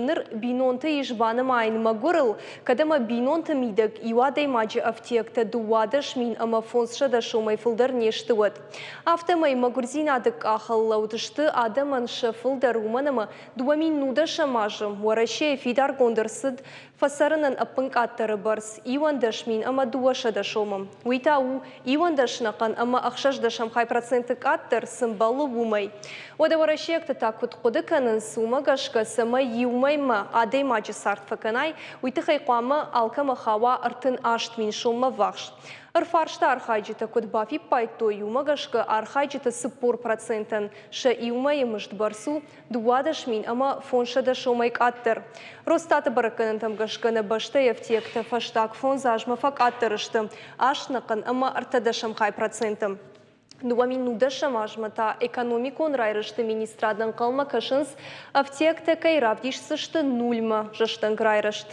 Ныр бинонты ис банымайын мӕгуырыл, кӕд ӕмӕ бинонты мидӕг иу адӕймаджы ӕфтиӕгтӕ 12 500 сомӕй фылдӕр не сты, уӕд. Афтӕмӕй мӕгуырдзинады къахыл лӕуд сты адӕмӕн сӕ фылдӕр, уымӕн ӕмӕ 2010 азы Уӕрӕсейы фидаргонд ӕрцыд фӕцӕрынӕн ӕппынкъаддӕры бӕрц 11 200 сомы. Уый та у 11 нӕхъӕн ӕмӕ ӕхсӕздӕсӕм хай проценты къаддӕр, цы мбӕлы, уымӕй. Уӕдӕ уӕрӕсейӕгтӕ та куыд хъуыды кӕнынц, уымӕ гӕсгӕ, цӕмӕй иу мӕймӕ адӕймаджы цард фӕкӕнай, уый тыххӕй хъуамӕ алкӕмӕ хауа 38 000 соммӕ ввахс. Ӕрфарсты архайджытӕ куыд бафиппайдтой, уымӕ гӕсгӕ архайджыты 40 процентӕн сӕ иу мӕйы мызд бӕрц у 12 500 сомӕй къаддӕр. Росстаты бӕрӕггӕнӕнтӕм гӕсгӕ нӕ бӕстӕйы ӕфтиӕгтӕ фӕстаг фондз азмӕ фӕкъаддӕр сты аст нӕхъӕн ӕмӕ ӕртӕдӕсӕм хай проценты. 2019 азмӕ та экономикон райрӕзты министрад ӕнхъӕлмӕ кӕсынц, ӕфтиӕгтӕ кӕй равдисдзысты нульмӕ зӕстӕнг райрӕзт.